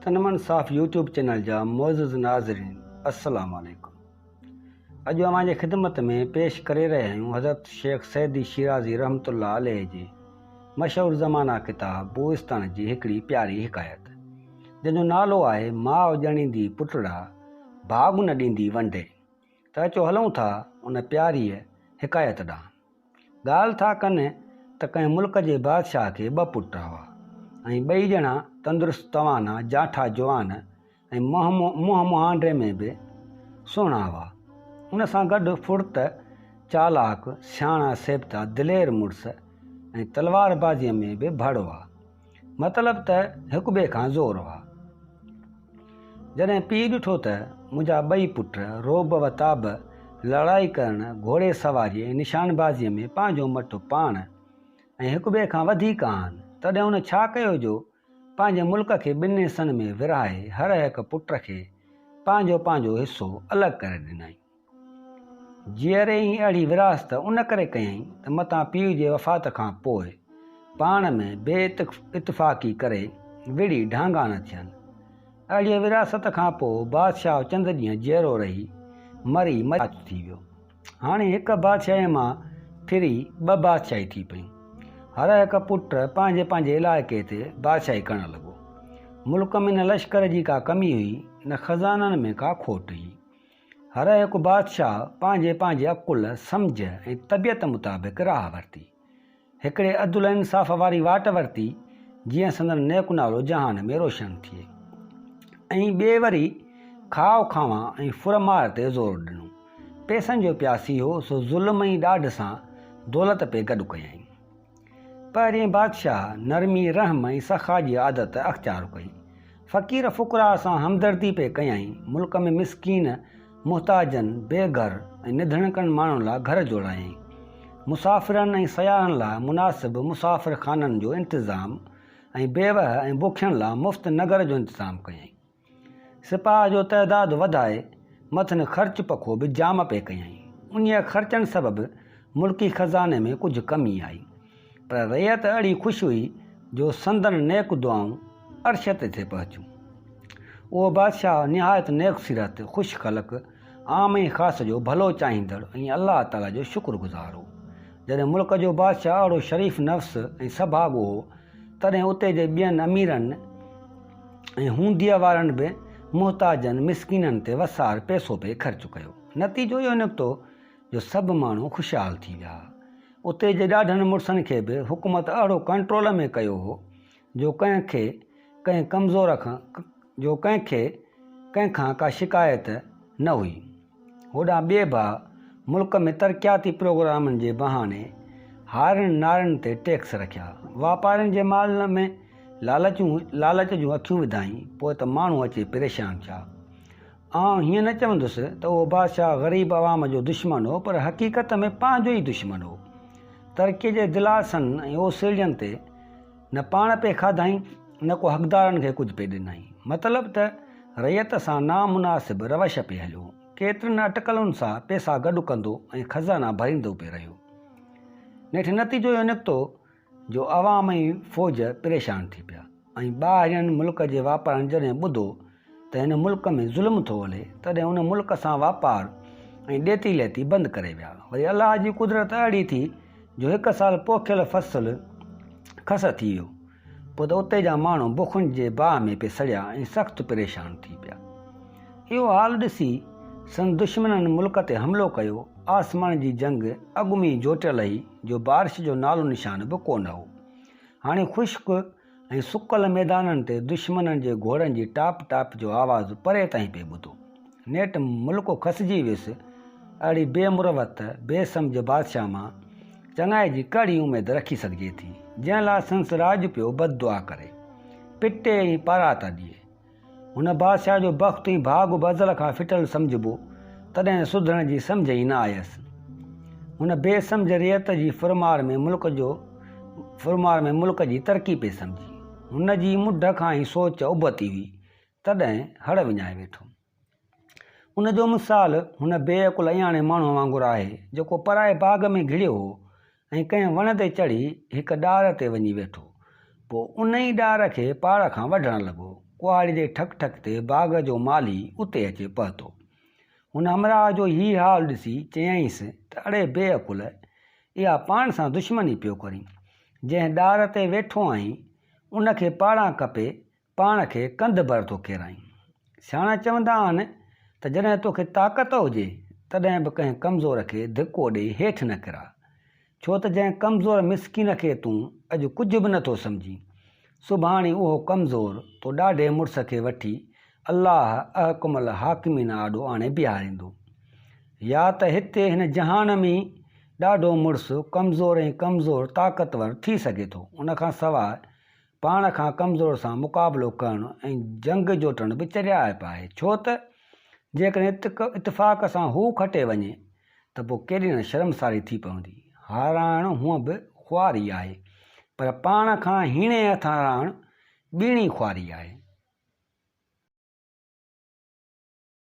تنمن صاف YouTube channel جا معزز ناظرين السلام عليڪم اڄ اوهان جي خدمت ۾ پيش ڪري رهيا آهيون حضرت شيخ سعدي شيرازي رحمت الله عليه جي مشهور زمانه ڪتاب بوستان جي هڪڙي پياري حڪايت جنهن جو نالو آهي ماء ڄڻيندي پٽڙا ڀاڳ نه ڏيندي ونڊي ته اچو هلون ٿا ان پياريء حڪايت ڏانهن. ڳالهه ٿا ڪن ته ڪنهن ملڪ جي بادشاهه کي ٻه پٽ هئا ۽ ٻئي ڄڻا تندرست توانا، جانٺا جوان ۽ منهن مهانڊي ۾ به سهڻا هئا. ان سان گڏ ڦڙت، چالاڪ، سياڻا سيبتا، دلير مڙس ۽ تلوار بازيء ۾ به ڀڙ هئا. مطلب ته هڪ ٻئي کان زور هئا. جڏهن پيء ڏٺو ته منهنجا ٻئي پٽ رعب و تاب، لڙائي ڪرڻ، گهوڙي سواريء ۽ نشانبازيء ۾ پنهنجو مٽ پاڻ ۽ هڪ ٻئي کان وڌيڪ آهن، تڏهن هن ڇا ڪيو جو پنهنجي ملڪ کي ٻن حصن ۾ ورهائي هر هڪ پٽ کي پنهنجو پنهنجو حصو الڳ ڪري ڏنائين. جيئري ئي اهڙي ورهاست ان ڪري ڪيائين ته متان پيء جي وفات کان پوء پاڻ ۾ بي اتفاقي ڪري وڙهي ڍانگا نه ٿين. اهڙيء ورهاست کان پوء بادشاهه چند ڏينهن جيئرو رهي مري مچ ٿي ويو. هاڻي هڪ بادشاهيء مان ڦري ٻه بادشاهي ٿي پيون. هر هڪ پٽ پنهنجي پنهنجي علائقي تي بادشاهي ڪرڻ لڳو. ملڪ ۾ نه لشڪر جي ڪا ڪمي هئي نه خزانن ۾ ڪا کوٽ هئي. هر هڪ بادشاهه پنهنجي پنهنجي عقل، سمجهه ۽ طبيعت مطابق راهه ورتي. هڪڙي عدل ۽ انصاف واري واٽ ورتي، جيئن سندن نيڪ نالو جهان ۾ روشن ٿئي. ۽ ٻئي وري کائو کاوان ۽ ڦر مار تي زور ڏنو. پئسن جو پياسي هو، سو ظلم ۽ ڏاڍ سان دولت پئي گڏ ڪيائين. پهرئين بادشاهه نرمي، رحم ۽ سخا جي عادت اختيار ڪئي. فقير فقراء سان همدردي پئي ڪيائين. ملڪ ۾ مسڪين، محتاجن، بي گهر ۽ نڌڻڪن ماڻهن لاء گهر جوڙايائين. مسافرن ۽ سياحن لاء مناسب مسافر خانن جو انتظام ۽ بيوهه ۽ بکين لاء مفت نگر جو انتظام ڪيائين. سپاهه جو تعداد وڌائي مٿن خرچ پکو به جام پئي ڪيائين. انهيء خرچن سبب ملڪي خزاني ۾ ڪجهه ڪمي آئي. پر رعيت اهڙي خوش هئي جو سندن نيڪ دعائون عرش تي ٿي پهتيون. اهو بادشاهه نهايت نيڪ سيرت، خوش خلق، عام ۽ خاص جو ڀلو چاهيندڙ ۽ الله تعاليٰ جو شڪر گذار هو. جڏهن ملڪ جو بادشاهه اهڙو شريف نفس ۽ سڀاڳو هو، تڏهن اتي جي ٻين اميرن ۽ هونديء وارن به محتاجن مسڪينن تي وسار پئسو پئي خرچ ڪيو. نتيجو اهو نڪتو جو سڀ ماڻهو خوشحال ٿي ويا. اتي جي ڏاڍن مڙسن کي به حڪومت اهڙو ڪنٽرول ۾ ڪيو هو جو ڪنهن کي ڪنهن ڪمزور کان جو ڪنهن کي ڪنهن کان ڪا شڪايت نه هئي. هوڏانهن ٻئي ڀاء ملڪ ۾ ترقياتي پروگرامن جي بهاني هارين نارين تي ٽيڪس رکيا. واپارين جي مال ۾ لالچون لالچ جون اکيون وڌائين، پوء ته ماڻهو اچي پريشان ٿيا. آئون هيئن نه چوندس ته اهو بادشاهه غريب عوام جو دشمن هو پر حقيقت ۾ پنهنجو ئي دشمن هو. ترقيء جي دلاسن ۽ اوسيڙين تي نه پاڻ پئي کاڌائين نه ڪو حقدارن کي ڪجهه پئي ڏنائين. مطلب ته رعيت سان نامناسب روش پئي هليو. ڪيترين اٽڪلن سان پئسا گڏ ڪندو ۽ خزانا ڀريندو پئي رهيو. نيٺ نتيجو اهو نڪتو جو عوام ۽ فوج پريشان ٿي پيا ۽ ٻاهرين ملڪ جي واپارين جڏهن ٻڌو ته هن ملڪ ۾ ظلم ٿو هلي، تڏهن ان ملڪ سان واپار ۽ ڏيتي ليتي بند ڪري ويا. وري الله جي قدرت اهڙي ٿي جو هڪ سال پوکيل فصل کس ٿي ويو. پوء ته اتي جا ماڻهو بکن جي باهه ۾ پئي سڙيا ۽ سخت پريشان ٿي پيا. اهو حال ڏسي سندس دشمنن ملڪ تي حملو ڪيو. آسمان جي جنگ اڳ ۾ ئي جوٽيل هئي جو بارش جو نالو نشان به ڪونه هو. هاڻي خشڪ ۽ سڪل ميدانن تي دشمنن جي گهوڙن جي ٽاپ ٽاپ جو آواز پري تائين پئي ٻڌو. نيٺ ملڪ کسجي ويس. اهڙي بي مروت، بي سمجهه بادشاهه مان چڱائي جي ڪهڙي اميد رکي سگهجي ٿي، جنهن لاء سندس راڄ پيو بد دعا ڪري، پٽي ۽ پاراتا ڏئي. هن بادشاهه جو بخت ۽ ڀاڳ به ازل کان ڦٽل سمجهبو، تڏهن سڌرڻ جي سمجهه ئي نه آيس. هن بي سمجهه رعيت جي ڦرمار ۾ ملڪ جو ڦرمار ۾ ملڪ جي ترقي پئي سمجهي. هن جي منڍ کان ئي سوچ ابتي هئي، تڏهن هڙ وڃائي ويٺو. ان جو مثال هن بي عقل اياڻي ماڻهوء وانگر آهي، جيڪو پرائي باغ ۾ گهڙيو هو ۽ ڪنهن وڻ تي چڙهي هڪ ڏار تي وڃي ويٺو. پوء ان ئي ڏار کي پاڙ کان وڍڻ لڳو. ڪهاڙي جي ٺڪ ٺڪ تي باغ جو مالهي اتي اچي پهتو. هن همراهه جو هي حال ڏسي چيائينس ته اڙي بي عقل، اها پاڻ سان دشمني پيو ڪرين. جنهن ڏار تي ويٺو آهين، ان کي پاڙان ڪپي پاڻ کي ڪنڌ ڀر ٿو ڪيرائين. سياڻا چوندا آهن ته جڏهن توکي طاقت هجي، تڏهن به ڪنهن ڪمزور کي ڌڪو ڏيئي هيٺ نه ڪراء. ڇو ته جنهن ڪمزور مسڪين کي تون اڄ ڪجهه به نٿو سمجهين، سڀاڻي اهو ڪمزور تو ڏاڍي مڙس کي وٺي الله احڪم الحاڪمين آڏو آڻي بيهاريندو. يا ته هتي هن جهان ۾ ئي ڏاڍو مڙس ڪمزور ۽ ڪمزور طاقتور ٿي سگهي ٿو. ان کان سواء پاڻ کان ڪمزور سان مقابلو ڪرڻ ۽ جنگ جوٽڻ به چريائپ آهي، ڇو ته جيڪڏهن اتفاق سان هو کٽي وڃي ته پوء ڪيڏي نه شرمساري ٿي پوندي. هارائڻ هونء به خواري آهي، پر پاڻ کان هيڻي هٿان رهڻ ٻيڻي خواري آهي.